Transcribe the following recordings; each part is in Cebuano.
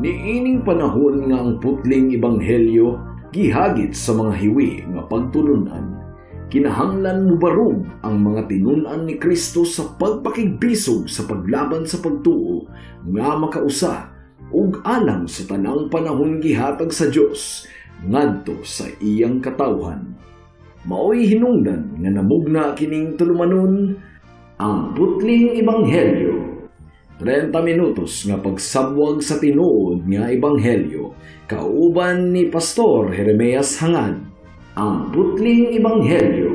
Niining panahon nga ang putling ebanghelyo gihagit sa mga hiwi nga pagtulunan, kinahanglan mubarog ang mga tinun-an ni Kristo sa pagpakigbisog sa paglaban sa pagtuo nga makausa ug alang sa tanang panahon gihatag sa Dios ngadto sa iyang katawhan. Maoy hinungdan nga namugna kining tulumanon, Ang Putling Ebanghelyo. 30 minutos nga pagsabwag sa tinuod nga ebanghelyo kauban ni Pastor Jeremias Hangad. Ang Putling Ebanghelyo.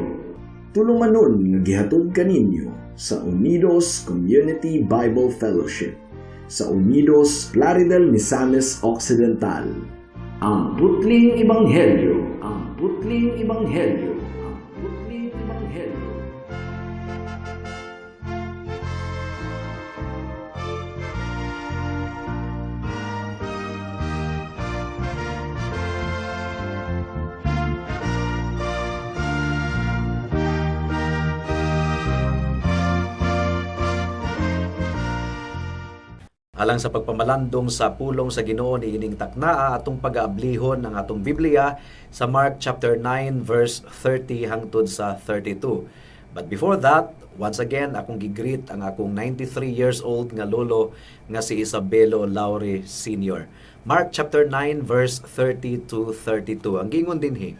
Tulumanon nga gihatod kaninyo sa Unidos Community Bible Fellowship sa Unidos, Plaridel, Misamis Occidental. Ang Putling Ebanghelyo. Ang Putling Ebanghelyo. Ang Putling Ebanghelyo. Alang sa pagpamalandong sa pulong sa Ginoo niining taknaa, atong pag-aablihon ang atong Biblia sa Mark chapter 9 verse 30 hangtod sa 32. But before that, once again akong gi-greet ang akong 93 years old nga lolo nga si Isabelo Laure Sr. Mark chapter 9 verse 30 to 32. Ang giingon dinhi: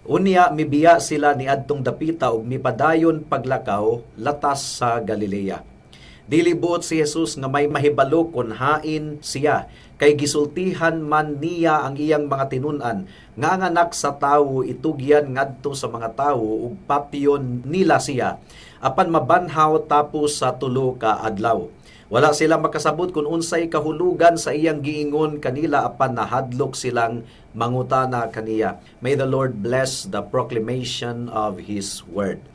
"Unya mibiya sila ni adtong dapita ug mipadayon paglakaw latas sa Galilea. Dili buot si Jesus nga may mahibalo kon hain siya, kay gisultihan man niya ang iyang mga tinun-an nga ang Anak sa Tawo itugyan ngadto sa mga tawo ug patyon nila siya, apan mabanhaw tapos sa 3 ka adlaw. Wala sila makasabot kung unsay kahulugan sa iyang giingon kanila, apan nahadlok silang mangutana kaniya." May the Lord bless the proclamation of His word.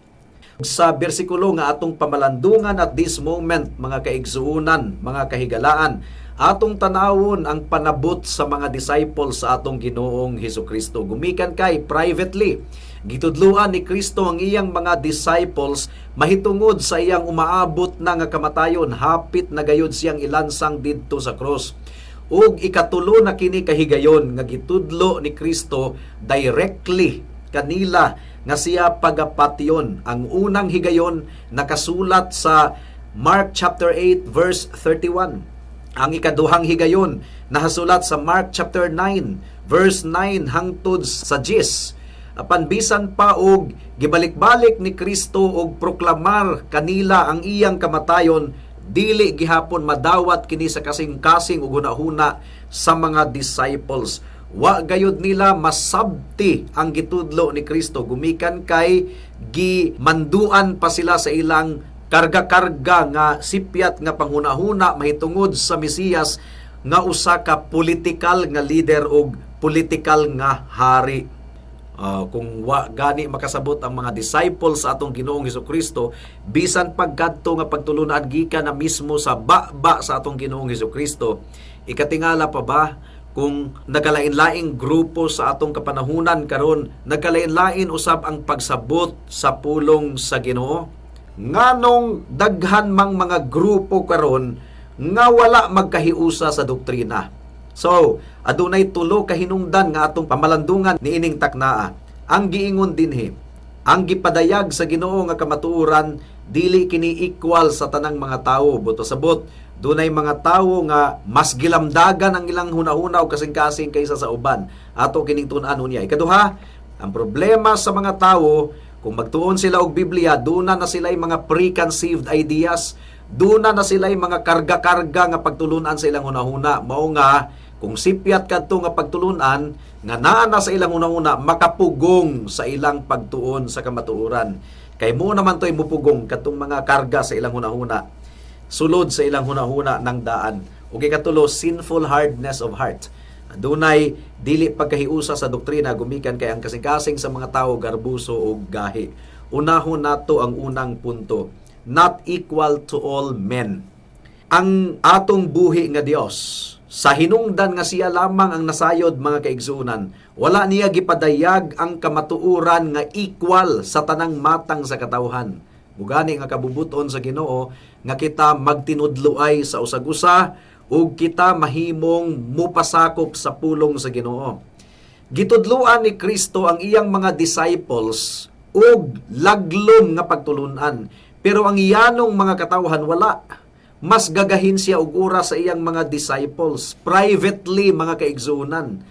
Sa bersikulo nga atong pamalandungan at this moment, mga kaigsuunan, mga kahigalaan, atong tanawon ang panabot sa mga disciples sa atong Ginoong Hesus Kristo. Gumikan kay privately, gitudluan ni Kristo ang iyang mga disciples mahitungod sa iyang umaabot na nga kamatayon, hapit na gayud siyang ilansang didto sa cross. Ug ikatulo na kini kahigayon nga gitudlo ni Kristo directly kanila nga siya pagapatyon. Ang unang higayon nakasulat sa Mark chapter 8 verse 31. Ang ikaduhang higayon nahasulat sa Mark chapter 9 verse 9 hangtod sa 10. Apan bisan pa og gibalik-balik ni Kristo og proklamar kanila ang iyang kamatayon, dili gihapon madawat kini sa kasing-kasing ug hunahuna sa mga disciples. Wa gayud nila masabti ang gitudlo ni Kristo gumikan kay gimanduan pa sila sa ilang karga-karga nga sipyat nga panghunahuna mahitungod sa Mesiyas nga usa ka political nga leader og political nga hari. Kung wa gani makasabot ang mga disciples sa atong Ginoong Hesus Kristo, bisan pagkadto nga pagtulunan gikan na mismo sa baba sa atong Ginoong Hesus Kristo, ikatingala pa ba kung nagkalain-laing grupo sa atong kapanahunan karon, nagkalain-lain usab ang pagsabot sa pulong sa Ginoo? Nganong daghan mang mga grupo karon nga wala magkahiusa sa doktrina? So, adunay tulo ka hinungdan nga atong pamalandungan niining taknaa. Ang giingon dinhi, ang gipadayag sa Ginoo nga kamatuoran dili kini equal sa tanang mga tawo. Buto sabot, dunay mga tawo nga mas gilamdagan ang ilang hunahuna o kasing-kasing kaysa sa uban. Ato kining tun-an unya. Ikaduha, ang problema sa mga tawo kung magtuon sila og Biblia, duna na sila mga preconceived ideas, duna na sila mga karga-karga nga pagtulunan sa ilang hunahuna. Mao nga kung sipyat kadto nga pagtulunan nga naa na sa ilang hunahuna, makapugong sa ilang pagtuon sa kamatuoran. Kay mo naman to'y mupugong katong mga karga sa ilang hunahuna, sulod sa ilang hunahuna ng daan. Ug ikatulo, sinful hardness of heart. Dunay dili pagkahiusa sa doktrina gumikan kay ang kasing-kasing sa mga tawo garbuso og gahi. Unahon nato ang unang punto, not equal to all men. Ang atong buhi nga Dios, sa hinungdan nga siya lamang ang nasayod, mga kaigsuonan, wala niya gipadayag ang kamatuoran nga equal sa tanang matang sa katawhan. Mugani nga kabubuton sa Ginoo nga kita magtinudloay sa usag-usa ug kita mahimong mupasakop sa pulong sa Ginoo. Gitudloan ni Kristo ang iyang mga disciples og laglom nga pagtulunan, pero ang iyanong mga katawhan wala. Mas gagahin siya og oras sa iyang mga disciples privately, mga kaigsuonan.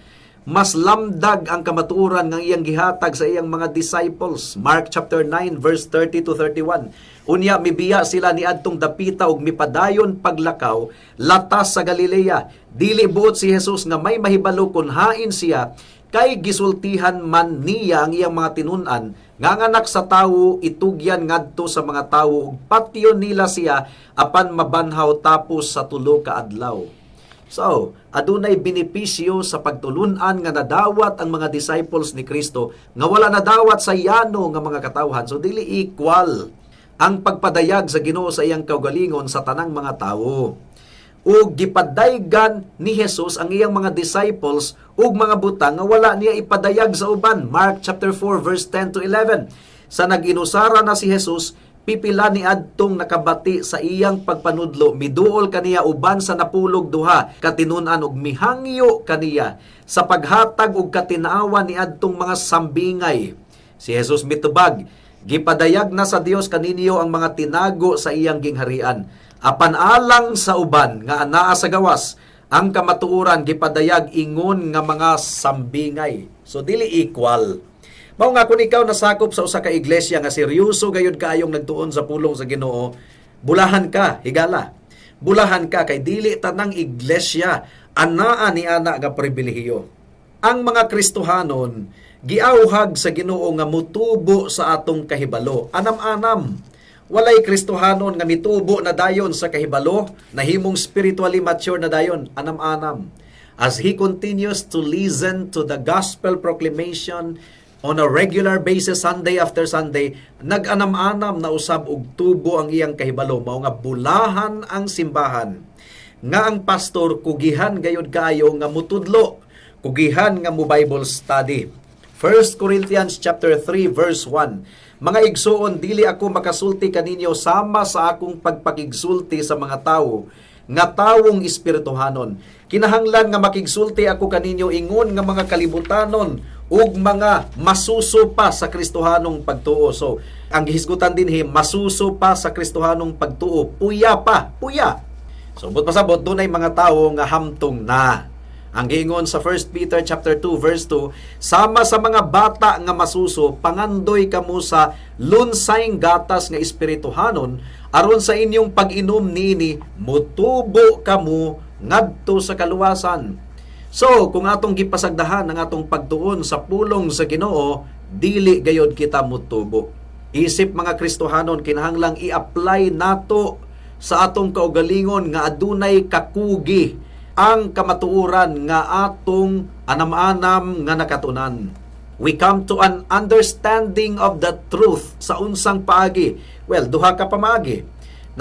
Mas lamdag ang kamatuoran nga iyang gihatag sa iyang mga disciples. Mark chapter 9 verse 30 to 31. Unya mibiya sila ni adtong dapita ug mipadayon paglakaw latas sa Galilea. Dili buot si Jesus nga may mahibalo kon hain siya, kay gisultihan man niya ang iyang mga tinun-an nga ang Anak sa Tawo itugyan ngadto sa mga tawo ug patyon nila siya, apan mabanhaw tapos sa 3 ka adlaw. So, adunay benepisyo sa pagtulunan nga nadawat ang mga disciples ni Kristo nga wala nadawat sa yano nga mga katawhan. So dili equal ang pagpadayag sa Ginoo sa iyang kaugalingon sa tanang mga tawo. Ug gipadaygan ni Jesus ang iyang mga disciples ug mga butang nga wala niya ipadayag sa uban. Mark chapter 4 verse 10 to 11. Sa nag-inusara na si Jesus, pipila ni adtong nakabati sa iyang pagpanudlo miduol kaniya uban sa 12 katinun-an ug mihangyo kaniya sa paghatag og katinaawan ni adtong mga sambingay. Si Jesus mitubag, "Gipadayag na sa Dios kaninyo ang mga tinago sa iyang gingharian. Apan alang sa uban nga anaa sa gawas, ang kamatuoran gipadayag ingon nga mga sambingay." So dili equal. Mao nga kung ikaw nasakop sa usa ka iglesia nga seryoso gayud kaayong nagtuon sa pulong sa Ginoo, bulahan ka, higala. Bulahan ka kay dili tanang iglesia anaa ni ana nga pribilehiyo. Ang mga Kristohanon giawhag sa Ginoo nga mutubo sa atong kahibalo. Anam-anam. Walay Kristohanon nga mitubo na dayon sa kahibalo, nahimong spiritually mature na dayon. Anam-anam. As he continues to listen to the gospel proclamation on a regular basis, Sunday after Sunday, nag-anam-anam na usab og tubo ang iyang kahibalo. Mao nga bulahan ang simbahan nga ang pastor kugihan gayud kaayo nga mutudlo, kugihan nga mo Bible study. 1 Corinthians chapter 3 verse 1. Mga igsuon, dili ako makasulti kaninyo sama sa akong pagpakigsulti sa mga tawo nga tawong espirituhanon. Kinahanglan nga makigsulti ako kaninyo ingon nga mga kalibutanon ug mga masuso pa sa Kristohanong pagtuo. So, ang gihisgutan dinhi, masuso pa sa Kristohanong pagtuo, puya pa, puya. So, buot pasabot, dunay mga tawo nga hamtong na. Ang giingon sa 1 Peter chapter 2 verse 2, sama sa mga bata nga masuso, pangandoy kamo sa lunsayng gatas nga espirituhanon, aron sa inyong pag-inom niini mutubo kamo ngadto sa kaluwasan. So, kung atong gipasagdahan ang atong pagtuon sa pulong sa Ginoo, dili gayod kita mutubo. Isip mga Kristohanon, kinahanglang i-apply nato sa atong kaugalingon nga adunay kakugi ang kamatuoran nga atong anam-anam nga nakatunan. We come to an understanding of the truth sa unsang paagi? Well, duha ka pamaagi.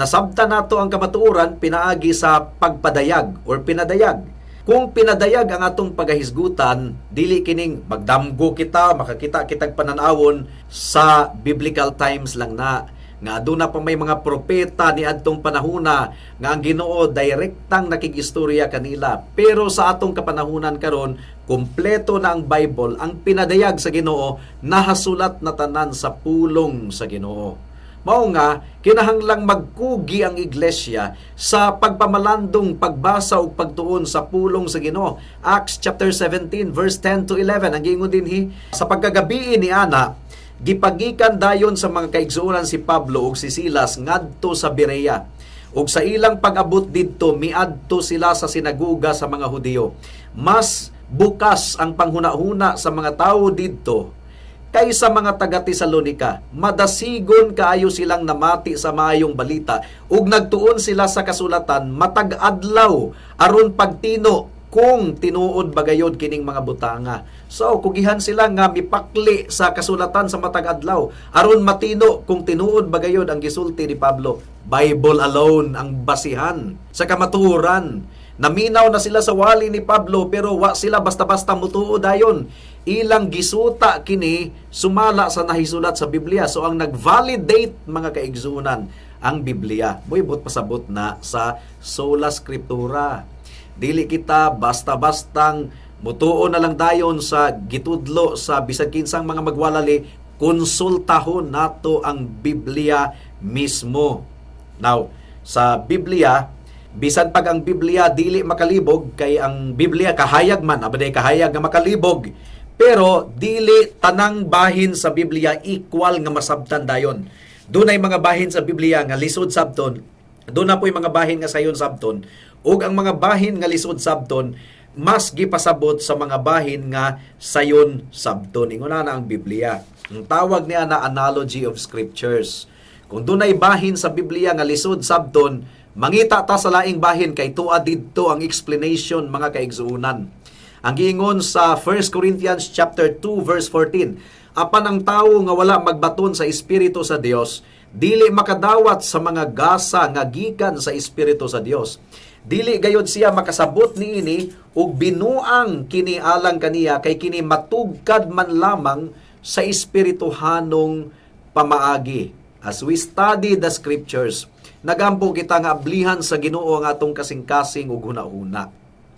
Nasabta nato ang kamatuoran pinaagi sa pagpadayag or pinadayag. Kung pinadayag ang atong pagahisgutan, dili kining magdamgo kita, makakita kitag pananawon sa biblical times lang na nga aduna pa may mga propeta ni adtong panahuna nga ang Ginoo direktang nakigistorya kanila. Pero sa atong kapanahunan karon, kumpleto na ang Bible, ang pinadayag sa Ginoo nahasulat na tanan sa pulong sa Ginoo. Mao nga kinahanglang magkugi ang iglesia sa pagpamalandong pagbasa ug pagtuon sa pulong sa Ginoo. Acts chapter 17 verse 10 to 11, ang giingon dinhi, sa pagkagabii ni ana, gipagikan dayon sa mga kaigsuonan si Pablo ug si Silas ngadto sa Berea. Ug sa ilang pag-abot didto, miadto sila sa sinaguga sa mga Hudiyo. Mas bukas ang panghunahuna sa mga tawo didto kaysa mga taga Tesalonika. Madasigon kaayo silang namati sa maayong balita ug nagtuon sila sa kasulatan matag adlaw aron pagtino kung tinuod bagayod kining mga butanga. So, kugihan sila nga mipakli sa kasulatan sa matag adlaw aron matino kung tinuod bagayod ang gisulti ni Pablo. Bible alone ang basihan sa kamatuoran. Naminaw na sila sa wali ni Pablo, pero wa sila basta-basta mutuo dayon. Ilang gisuta kini sumala sa nahisulat sa Biblia. So ang nag-validate, mga kaigsunan, ang Biblia. Buot pasabot na sa sola scriptura. Dili kita basta-bastang mutuo na lang dayon sa gitudlo sa bisag kinsang mga magwalali. Konsultahon nato ang Biblia mismo. Now, sa Biblia, bisan pag ang Biblia dili makalibog, kay ang Biblia kahayag man, abaday kahayag nga makalibog, pero dili tanang bahin sa Biblia equal nga masabtan dayon. Dunay mga bahin sa Biblia nga lisod sabton, duna po'y mga bahin nga sayon sabton, ug ang mga bahin nga lisod sabton mas gipasabot sa mga bahin nga sayon sabton. Ingon na ang Biblia. Ang tawag niya na analogy of scriptures. Kung dunay bahin sa Biblia nga lisod sabton, mangita ta sa laing bahin kay tua didto ang explanation, mga kaigsuonan. Ang giingon sa 1 Corinthians chapter 2 verse 14, apan ang tawo nga wala magbaton sa Espiritu sa Dios, dili makadawat sa mga gasa nga gikan sa Espiritu sa Dios. Dili gayod siya makasabot niini ug binuang kini alang kaniya kay kini matugkad man lamang sa espirituhanong pamaagi. As we study the scriptures, nagampo kita nga ablihan sa Ginoo ang atong kasing-kasing ug hunahuna.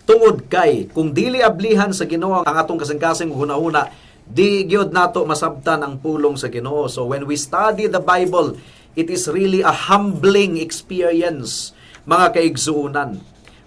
Tungod kay kung dili ablihan sa Ginoo ang atong kasing-kasing ug hunahuna, di gyud nato masabtan ang pulong sa Ginoo. So when we study the Bible, it is really a humbling experience, mga kaigsuonan.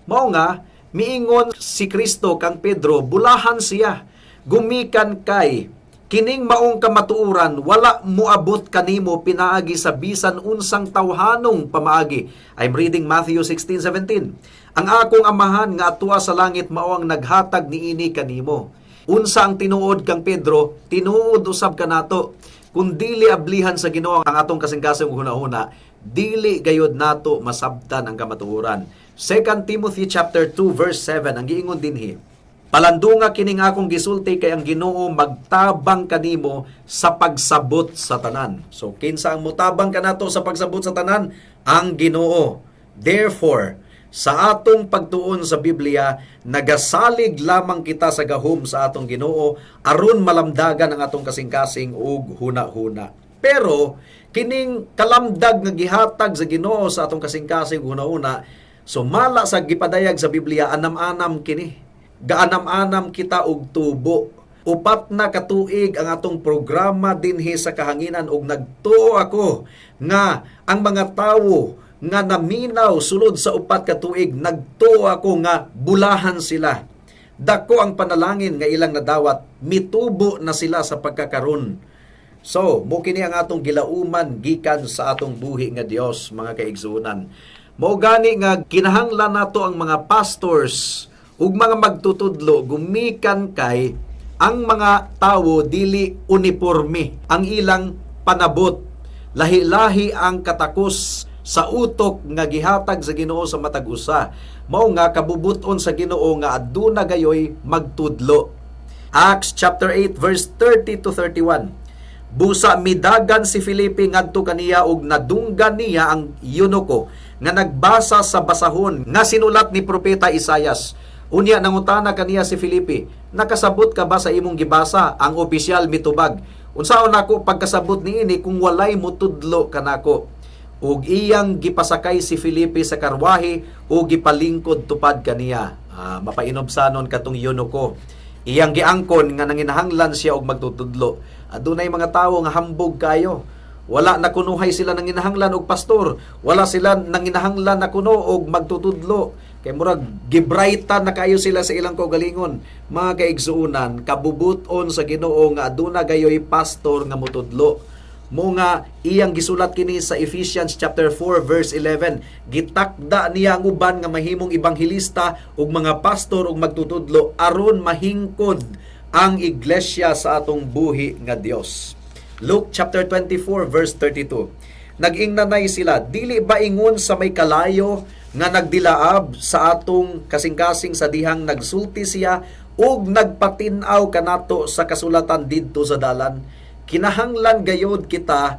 Mao nga miingon si Kristo kang Pedro, bulahan siya gumikan kay kining maong kamatuoran wala moabot kanimo pinaagi sa bisan unsang tawhanong pamaagi. I'm reading Matthew 16:17. Ang akong Amahan nga atua sa langit mao ang naghatag niini kanimo. Unsa ang tinuod kang Pedro, tinuod usab kanato. Kung dili ablihan sa Ginoo ang atong kasing-kasing ug hunahuna, dili gayod nato masabtan ang kamatuoran. 2 Timothy chapter 2 verse 7 ang giingon dinhi. Palandunga kining akong gisulti kay ang Ginoo magtabang kanimo sa pagsabot sa tanan. So kinsa ang mutabang kanato sa pagsabot sa tanan? Ang Ginoo. Therefore, sa atong pagtuon sa Biblia, nagasalig lamang kita sa gahom sa atong Ginoo aron malamdagan ang atong kasing-kasing ug huna-huna. Pero kining kalamdag nga gihatag sa Ginoo sa atong kasing-kasing ug huna-huna, sumala sa gipadayag sa Biblia, anam-anam kini. Gaanam-anam kita og tubo. 4 na katuig ang atong programa dinhi sa kahanginan ug nagtuo ako nga ang mga tawo nga naminaw sulod sa 4 ka tuig, nagtuo ako nga bulahan sila. Dako ang panalangin nga ilang nadawat, mitubo na sila sa pagkakaron. So, mo kini ang atong gilauman gikan sa atong buhi nga Dios, mga kaigsuonan. Mao gani nga kinahanglan nato ang mga pastors ug mga magtutudlo gumikan kay ang mga tawo dili uniforme ang ilang panabot. Lahi-lahi ang katakos sa utok nga gihatag sa Ginoo sa matag usa. Mao nga kabubuton sa Ginoo nga aduna gayoy magtudlo. Acts chapter 8 verse 30 to 31. Busa midagan si Felipe ngadto kaniya ug nadunggan niya ang eunuko nga nagbasa sa basahon nga sinulat ni propeta Isayas. Unya nangutana kaniya si Felipe, "Nakasabot ka ba sa imong gibasa?" Ang opisyal mitubag, "Unsaon nako pagkasabot niini kung walay mutudlo kanako?" Ug iyang gipasakay si Felipe sa karwahe ug gipalingkod tupad kaniya. Ah, mapainobsanon katong eunuko. Iyang giangkon nga nanginahanglan siya og magtutudlo. Adunay mga tawo nga hambog kayo. Wala na kunuhay sila nanginahanglan og pastor. Wala sila nanginahanglan na kuno og magtutudlo. Kay murag gibraytan na kayo sila sa ilang kaugalingon. Mga kaigsuonan, kabubuton sa Ginoo nga aduna gayoy pastor nga mutudlo. Mo nga iyang gisulat kini sa Ephesians chapter 4 verse 11. Gitakda niya ang uban nga mahimong ebanghelista ug mga pastor ug magtutudlo aron mahingkod ang iglesia sa atong buhi nga Dios. Luke chapter 24 verse 32. Nag-ingnanay sila, "Dili ba ingon sa may kalayo nga nagdilaab sa atong kasing-kasing sa dihang nagsulti siya ug nagpatin-aw kanato sa kasulatan didto sa dalan?" Kinahanglan gayod kita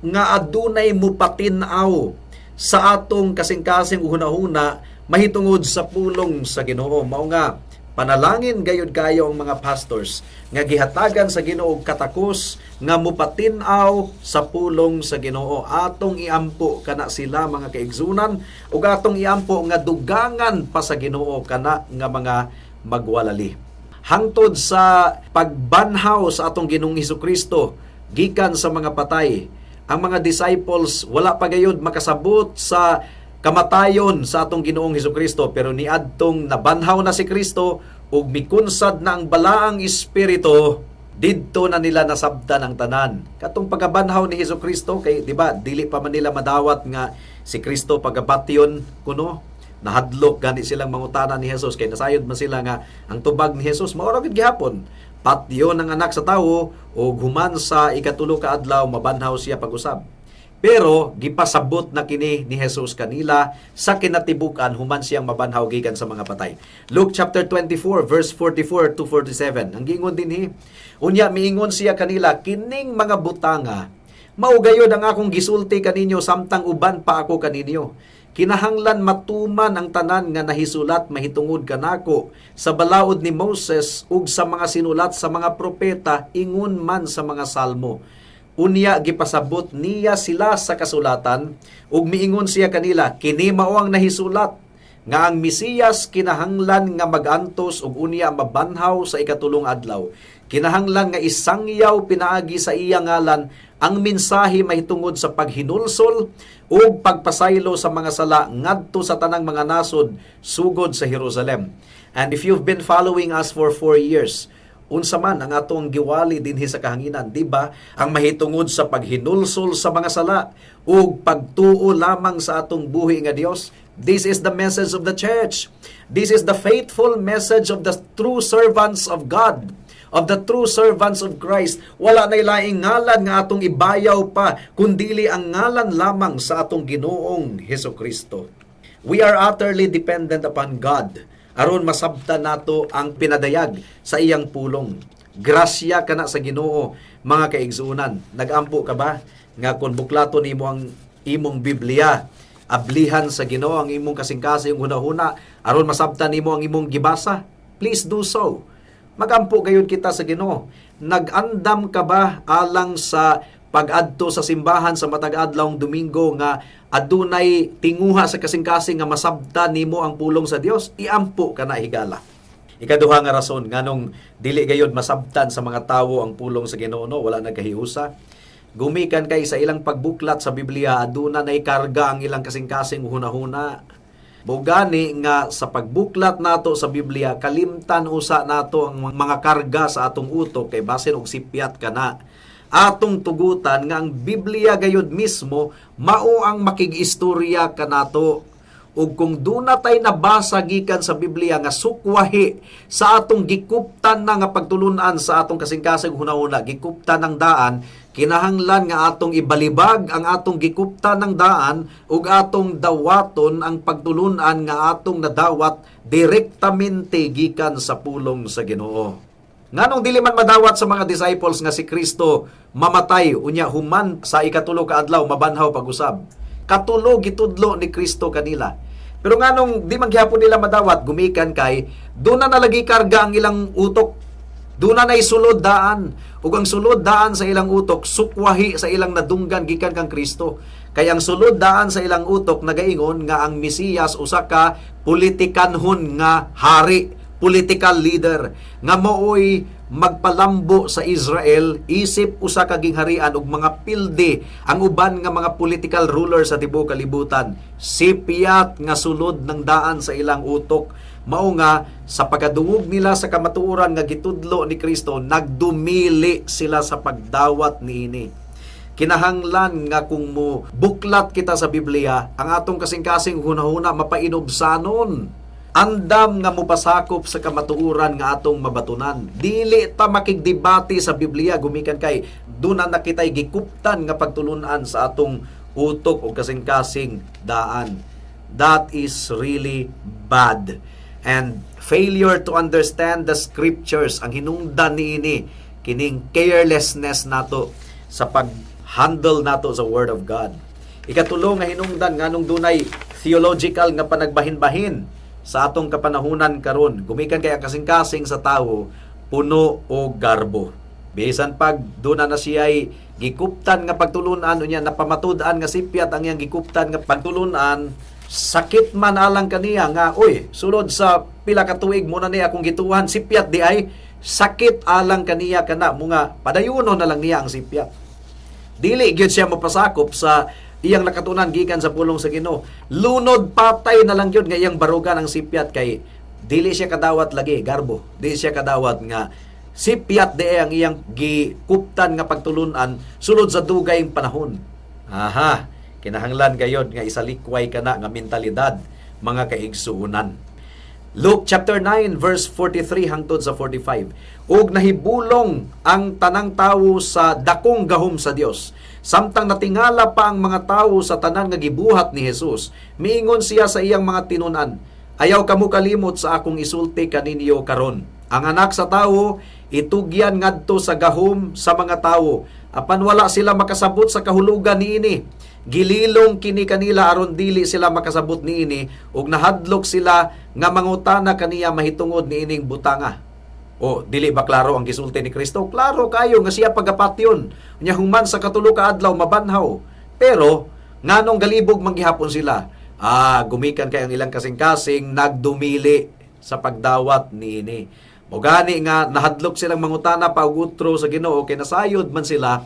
nga adunay mupatin-aw sa atong kasing-kasing ug hunahuna mahitungod sa pulong sa Ginoo. Mao nga Panalangin gayud kayo ang mga pastors nga gihatagan sa Ginoo og katakos nga mupatin-aw sa pulong sa Ginoo. Atong iampo kana sila, mga kaigsunan, ug atong iampo nga dugangan pa sa Ginoo kana nga mga magwalali. Hangtod sa pagbanhaw sa atong Ginoong Kristo gikan sa mga patay, ang mga disciples wala pa gayud makasabot sa kamatayon sa atong Ginoong Kristo, pero niadtong nabanhaw na si Kristo ug mikunsad na ang Balaang Espiritu, didto na nila nasabtan ang tanan. Katong pagkabanhaw ni Hesus Kristo kay, di ba, dili pa man nila madawat nga si Kristo pagabation kuno. Nahadlok gani silang mangutana ni Jesus kay nasayod man sila nga ang tubag ni Jesus mao ra gid gihapon: patyon ang Anak sa Tawo ug human sa ikatulo ka adlaw mabanhaw siya pag-usab. Pero gipasabot na kini ni Jesus kanila sa kinatibuk-an human siyang mabanhaw gikan sa mga patay. Luke chapter 24 verse 44 to 47. Ang giingon dinhi, unya miingon siya kanila, "Kining mga butanga mao gayod ang akong gisulti kaninyo samtang uban pa ako kaninyo. Kinahanglan matuman ang tanan nga nahisulat mahitungod kanako sa balaod ni Moses ug sa mga sinulat sa mga propeta, ingon man sa mga salmo." Unya gipasabot niya sila sa kasulatan ug miingon siya kanila, "Kini mao ang nahisulat nga ang Mesiyas kinahanglan nga magantos ug unya mabanhaw sa ikatulong adlaw. Kinahanglan nga isangyaw pinaagi sa iya ngalan ang mensahe mahitungod sa paghinulsol ug pagpasaylo sa mga sala ngadto sa tanang mga nasod, sugod sa Jerusalem." And if you've been following us for 4 years, unsa man ang atong giwali dinhi sa kahanginan, di ba? Ang mahitungod sa paghinulsol sa mga sala ug pagtuo lamang sa atong buhi nga Dios. This is the message of the church. This is the faithful message of the true servants of God, of the true servants of Christ. Wala na laing ngalan nga atong ibayaw pa, kundili ang ngalan lamang sa atong Ginoong Heso Kristo. We are utterly dependent upon God aron masabtan nato ang pinadayag sa iyang pulong. Grasya kana sa Ginoo, mga kaigsuonan. Nagampo ka ba nga kung buklaton nimo ang imong Biblia, ablihan sa Ginoo ang imong kasing-kasing hunahuna aron masabtan nimo ang imong gibasa? Please do so. Magampo gayud kita sa Ginoo. Nag-andam ka ba alang sa pag-adto sa simbahan sa matag adlawng Domingo nga adunay tinguha sa kasing-kasing nga masabtan nimo ang pulong sa Dios? Iampo ka na, higala. Ikaduha nga rason nganong dili gayud masabtan sa mga tawo ang pulong sa Ginoo, no, wala nagkahiusa. Gumikan kay sa ilang pagbuklat sa Biblia, aduna nay karga ang ilang kasing-kasing hunahuna. Mao gani nga sa pagbuklat nato sa Biblia, kalimtan usa nato ang mga karga sa atong utok kay basin og sipyat kana. Atong tugutan nga ang Biblia gayud mismo mao ang makig-istorya kanato. Ug kung duna tay nabasa gikan sa Biblia nga sukwahi sa atong gikuptan na nga pagtulunan sa atong kasing-kasing hunahuna, gikuptan ng daan, kinahanglan nga atong ibalibag ang atong gikuptan ng daan ug atong dawaton ang pagtulunan nga atong nadawat direktamente gikan sa pulong sa Ginoo. Nganong dili man madawat sa mga disciples nga si Kristo mamatay unya human sa ikatulo ka adlaw mabanhaw pag-usab? Katulo gitudlo ni Kristo kanila. Pero nganong di man gihapon nila madawat? Gumikan kay duna na lagi karga ang ilang utok. Duna na sulod daan. Ug ang sulod daan sa ilang utok sukwahi sa ilang nadunggan gikan kang Kristo. Kay ang sulod daan sa ilang utok nagaingon nga ang Mesiyas usa ka politikanhon nga hari, political leader nga maoy magpalambo sa Israel isip usa ka gingharian ug mga pildi ang uban nga mga political ruler sa tibuok kalibutan. Sipyat nga sulod ng daan sa ilang utok. Mao nga sa pagkadungog nila sa kamatuoran nga gitudlo ni Kristo, nagdumili sila sa pagdawat niini. Kinahanglan nga kung mo buklat kita sa Biblia, ang atong kasing-kasing hunahuna mapainubsanon, andam nga mopasakop sa kamatuoran nga atong mabatunan. Dili ta makigdebate sa Biblia gumikan kay duna na kitay gikuptan nga pagtulunan sa atong utok o kasing-kasing daan. That is really bad. And failure to understand the scriptures ang hinungdan niini, kining carelessness nato sa pag-handle nato sa Word of God. Ikatulo nga hinungdan nganong dunay theological nga panagbahin-bahin. Sa atong kapanahunan karon, gumikan kay ang kasing-kasing sa tawo puno og garbo. Bisan pag duna na siya'y gikuptan nga pagtulunan, unya napamatud-an nga sipyat ang iyang gikuptan nga pagtulunan, sakit man alang kaniya nga, "Uy, sulod sa pila ka tuig mo na niya akong gituhan, sipyat diay." Sakit alang kaniya kana mga padayuno na lang niya ang sipyat. Dili gyud siya mapasakop sa iyang nakatunan gikan sa pulong sa Ginoo. Lunod patay na lang gyud nga iyang barugan ang sipyat kay dili siya kadawat lagi garbo. Dili siya kadawat nga sipyat di ang iyang gikuptan nga pagtulunan sulod sa dugay panahon. Aha, kinahanglan gayod nga isalikway kana nga mentalidad, mga kaigsuonan. Luke chapter 9 verse 43 hangtod sa 45. Ug nahibulong ang tanang tawo sa dakong gahom sa Dios. Samtang natingala pa ang mga tawo sa tanan nga gibuhat ni Jesus, miingon siya sa iyang mga tinun-an, "Ayaw kamo kalimot sa akong isulti kaninyo karon. Ang Anak sa Tawo itugyan ngadto sa gahom sa mga tawo." Apan wala sila makasabot sa kahulugan niini. Gililong kini kanila aron dili sila makasabot niini ug nahadlok sila nga mangutana kaniya mahitungod niining butanga. O, dili ba klaro ang gisulti ni Kristo? Klaro kayo nga siya pagapatyon. Nya human sa 3 ka adlaw mabanhaw. Pero nganong galibog man gihapon sila? Ah, gumikan kay ang ilang kasing-kasing nagdumili sa pagdawat niini. Mo gani nga nahadlok silang mangutana pa og utro sa Ginoo kay nasayod man sila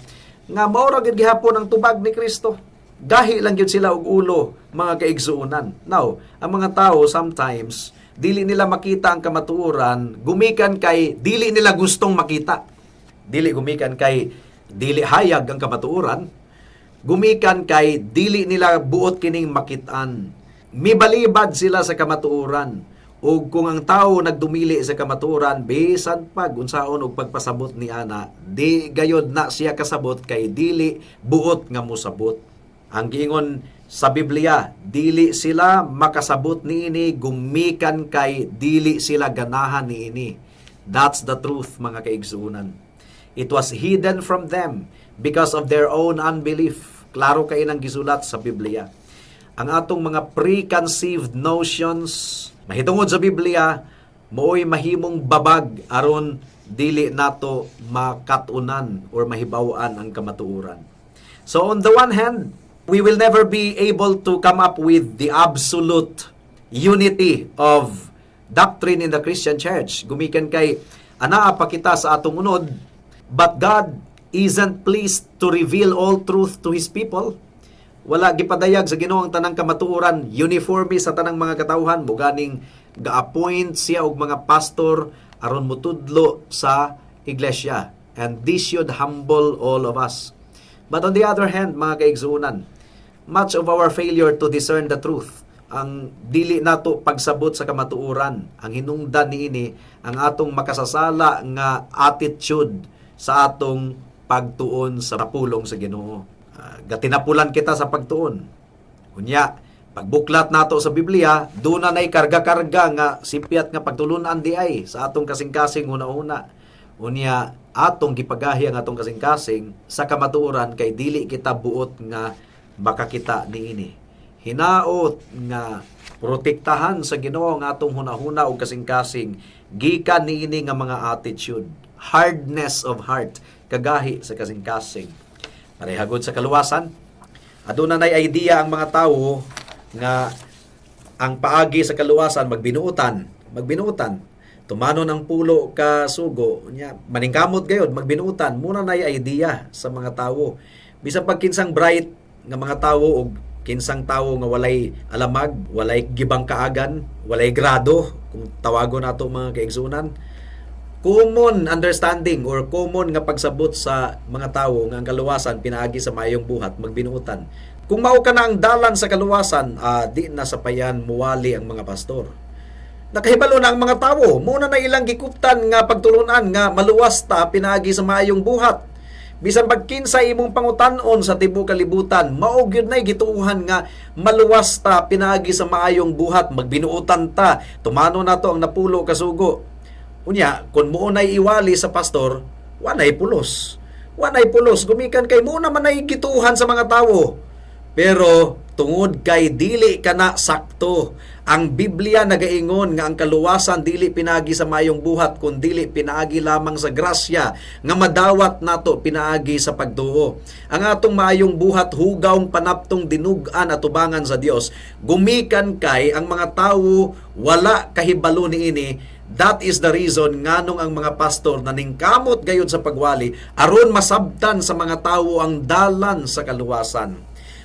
nga mao ra gyud gihapon ang tubag ni Kristo. Gahi lang gyud sila og ulo, mga kaigsuonan. Now, ang mga tao sometimes dili nila makita ang kamatuoran gumikan kay dili nila gustong makita. Dili gumikan kay dili hayag ang kamatuoran, gumikan kay dili nila buot kining makitaan. Mibalibad sila sa kamatuoran. Ug kung ang tao nagdumili sa kamatuoran, bisan pag unsaon og pagpasabot ni ana, di gayod na siya kasabot kay dili buot nga mosabot. Ang giingon sa Biblia, dili sila makasabot niini gumikan kay dili sila ganahan niini. That's the truth, mga kaigsuonan. It was hidden from them because of their own unbelief. Klaro kay nang gisulat sa Biblia. Ang atong mga preconceived notions mahitungod sa Biblia mao'y mahimong babag aron dili nato makatunan or mahibaw-an ang kamatuoran. So on the one hand, we will never be able to come up with the absolute unity of doctrine in the Christian Church. Gumikan kay anaa pa kita sa atong unod, but God isn't pleased to reveal all truth to His people. Wala gipadayag sa Ginoo ang tanang kamatuoran uniforme sa tanang mga katawhan. Muganing ga-appoint siya og mga pastor aron mutudlo sa iglesia. And this should humble all of us. But on the other hand, mga kaigsuonan, much of our failure to discern the truth, ang dili nato pagsabot sa kamatuoran, ang hinungdan niini ang atong makasasala nga attitude sa atong pagtuon sa pulong sa Ginoo. Gatinapulan kita sa pagtuon. Unya, pagbuklat nato sa Biblia, duna nay karga-karga nga sipyat nga pagtulunan diay sa atong kasing-kasing una-una. Unya, atong gipagahi ang atong kasing-kasing sa kamatuoran kay dili kita buot nga makakita niini. Hinaot nga protektahan sa Ginoo ang atong hunahuna ug kasing-kasing gikan niini nga mga attitude, hardness of heart, kagahi sa kasing-kasing. Parehagod sa kaluwasan, aduna nay idea ang mga tawo nga ang paagi sa kaluwasan magbinuutan, magbinuutan. Tumanon ang pulo ka sugo, nya maningkamot gayod magbinuutan. Muna nay idea sa mga tawo. Bisan pag kinsang bright nga mga tawo og kinsang tawo nga walay alamag, walay gibangkaagan, walay grado kung tawagon nato, mga kaigsunan, common understanding or common nga pagsabot sa mga tawo nga ang kaluwasan pinaagi sa mayong buhat, magbinuutan. Kung mao ka na ang dalan sa kaluwasan, di na sapayan muwali ang mga pastor. Nakahibalo na ang mga tawo, muna na ilang gikuptan nga pagtulunan nga maluwas ta pinaagi sa maayong buhat. Bisan pag kinsa imong pangutan-on sa tibuok kalibutan, mao gyud nay gituohan nga maluwas ta pinaagi sa maayong buhat, magbinuutan ta, tumano nato ang napulo ka sugo. Unya, kung mo nay iwali sa pastor, wanay pulos. Wanay pulos, gumikan kay mo naman ay gituohan sa mga tawo. Pero Tungod kay dili kana sakto. Ang Biblia nagaingon nga ang kaluwasan dili pinaagi sa maayong buhat kun dili pinaagi lamang sa grasya nga madawat nato pinaagi sa pagtuo. Ang atong maayong buhat hugawng panaptong dinug-an atubangan sa Dios. Gumikan kay ang mga tawo wala kahibalo niini. That is the reason nganong ang mga pastor naningkamot gayud sa pagwali aron masabtan sa mga tawo ang dalan sa kaluwasan.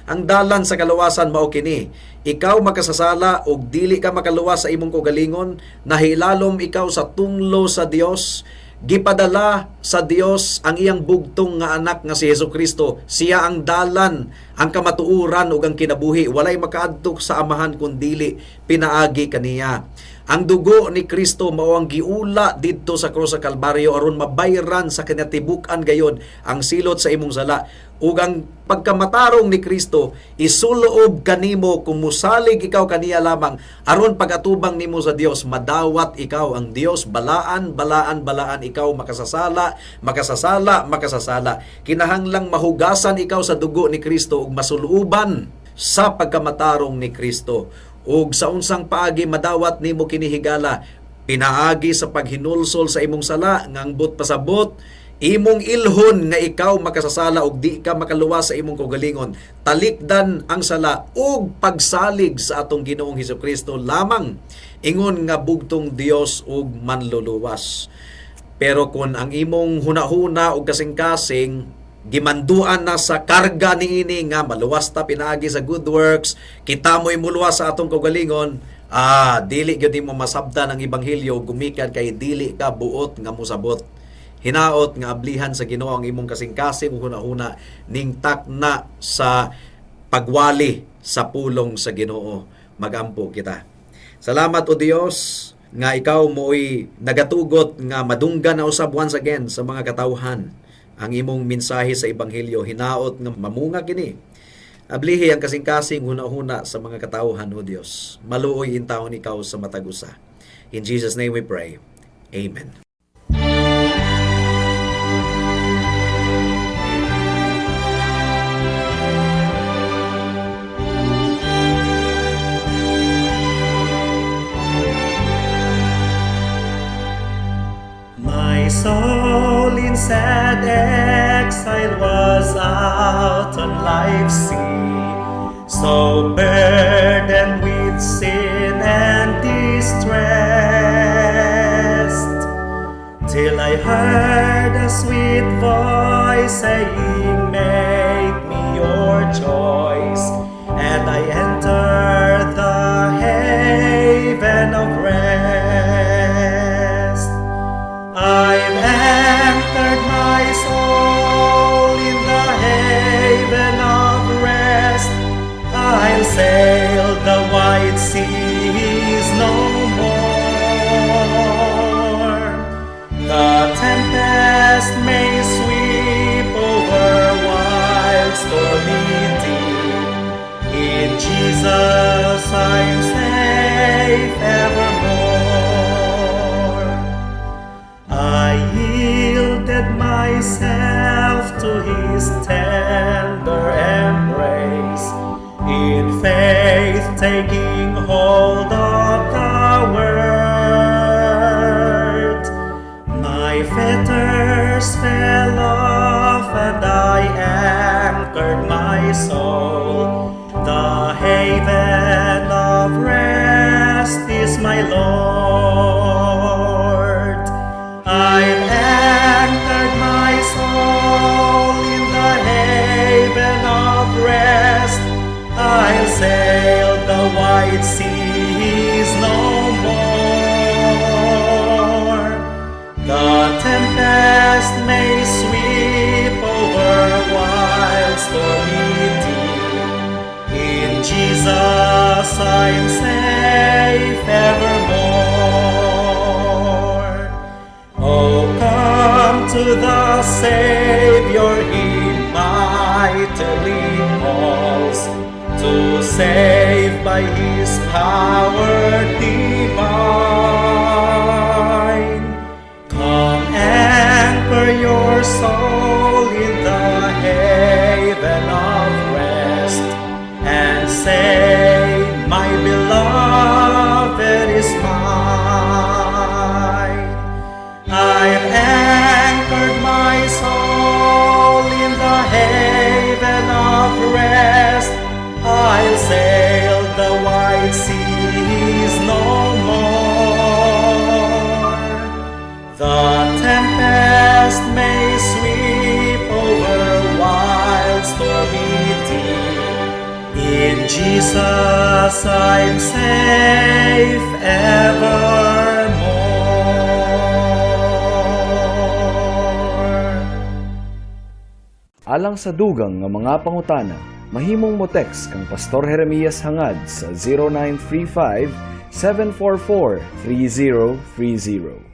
Ang dalan sa kaluwasan mao kini. Ikaw makasasala ug dili ka makaluwas sa imong kaugalingon, nahilalom ikaw sa tunglo sa Dios. Gipadala sa Dios ang iyang bugtong nga anak nga si Hesus Kristo. Siya ang dalan, ang kamatuoran ug ang kinabuhi. Walay makaadto sa Amahan kun dili pinaagi kaniya. Ang dugo ni Kristo mao ang giula didto sa krus sa Kalbaryo aron mabayran sa kinatibuk-an gayod ang silot sa imong sala. Ug ang pagkamatarong ni Kristo isuloob kanimo kung musalig ikaw kaniya lamang aron pagatubang nimo sa Dios madawat ikaw ang Dios balaan, balaan, balaan. Ikaw makasasala, makasasala, makasasala. Kinahanglang mahugasan ikaw sa dugo ni Kristo ug masulooban sa pagkamatarong ni Kristo. Ug sa unsang paagi madawat nimo kini, higala? Pinaagi sa paghinulsol sa imong sala nga ang buot pasabot, imong ilhon nga ikaw makasasala ug di ka makaluwas sa imong kaugalingon. Talikdan ang sala ug pagsalig sa atong Ginoong Hesus Kristo lamang ingon nga bugtong Dios ug manluluwas. Pero kung ang imong hunahuna ug kasing-kasing gimanduan na sa karga niini nga maluwas ta pinaagi sa good works, kita mo'y muluwas sa atong kaugalingon, dili gyud nimo masabtan ang ebanghelyo gumikan kay dili ka buot nga musabot. Hinaot nga ablihan sa Ginoo ang imong kasing-kasing ug hunahuna ning takna sa pagwali sa pulong sa Ginoo. Magampo kita. Salamat, O Dios, nga ikaw mo'y nagatugot nga madunggan na usab once again sa mga katawhan ang imong mensahe sa ebanghelyo. Hinaot nga mamunga kini. Ablihi ang kasing-kasing huna-huna sa mga katawhan, O Dios. Maluoy intawon ikaw sa matag usa. In Jesus' name we pray. Amen. My soul in sad exile was out on life's sea, so burdened with sin and distress, till I heard a sweet voice saying, "Make me your choice," and I entered the haven of rest. I've anchored my soul in the haven of rest. I'll sail the wide seas no more. The tempest may sweep over wild, stormy deep. In Jesus I'm safe evermore. I yielded myself to his tender embrace, in faith taking hold of the word. My fetters fell off and I anchored my soul. The haven of rest is my Lord. I've anchored my soul in the haven of rest. I'll sail the wide seas no more. The tempest may sweep over wild, stormy deep. In Jesus I'm safe evermore. Oh, come to the Savior, He mightily calls to save by His power divine. Come anchor your soul in the haven of rest and sail The tempest may sweep over wild, stormy deep. In Jesus I'm safe evermore. Alang sa dugang nga mga pangutana, mahimong mo text kang Pastor Jeremias Hangad sa 0935 744 3030.